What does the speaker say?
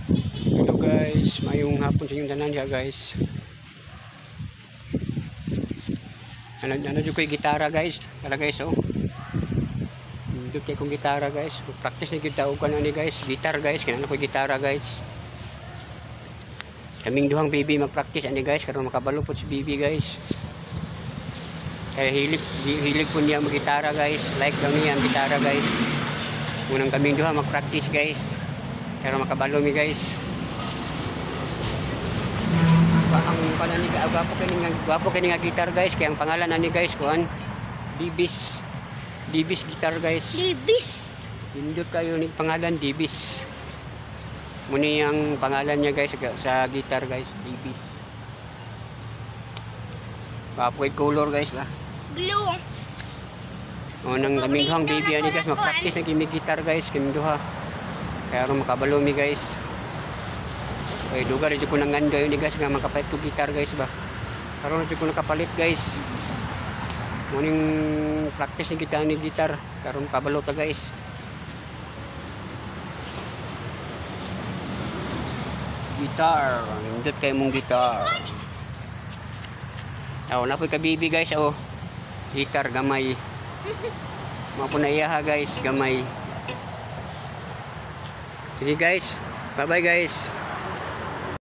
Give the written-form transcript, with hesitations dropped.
Hello guys, mayong hapon sa inyong tanan diha, guys. Ano ano jud ko'y gitara, guys. Tara guys, oh. Nindot kay kong gitara, guys. Practice ni gyud og ani, guys. Gitar, guys, kay naa ko'y gitara, guys. Kaming duhang baby mag-practice ani, guys, karon makabalo pod si baby, guys. Kaya hilig hilig po niya mag-gitara, guys. Like daw niya ang gitara, guys. Unang kaming duha mag-practice, guys. Karon makabalo mi, guys. Ang kanan ni gwapo kini nga guitar, guys, kaya ang pangalan ani, guys, kuan, Dibis. Dibis guitar, guys. Libis. Nindot kayo ni pangalan, Dibis. Muni ang pangalan niya, guys, sa guitar, guys, Dibis. Gwapo kay color, guys, ba. Blue. Unang kaming duhang baby ani, guys, mag-practice na kimi guitar, guys, kaming duha. Kaya aron makabalo mi, guys. Kay duga rin ko nang ngando ni, guys, nga makapalit ko guitar, guys, ba. Karon na jud ko nakapalit, guys. Muning practice ni kita ni guitar karon kabalo ta, guys. Guitar, nindot kay mong guitar. Aw, na po'y kabibi, guys, oh. Guitar gamay. Mao po na iya ha, guys, gamay. Sige guys. Bye bye, guys.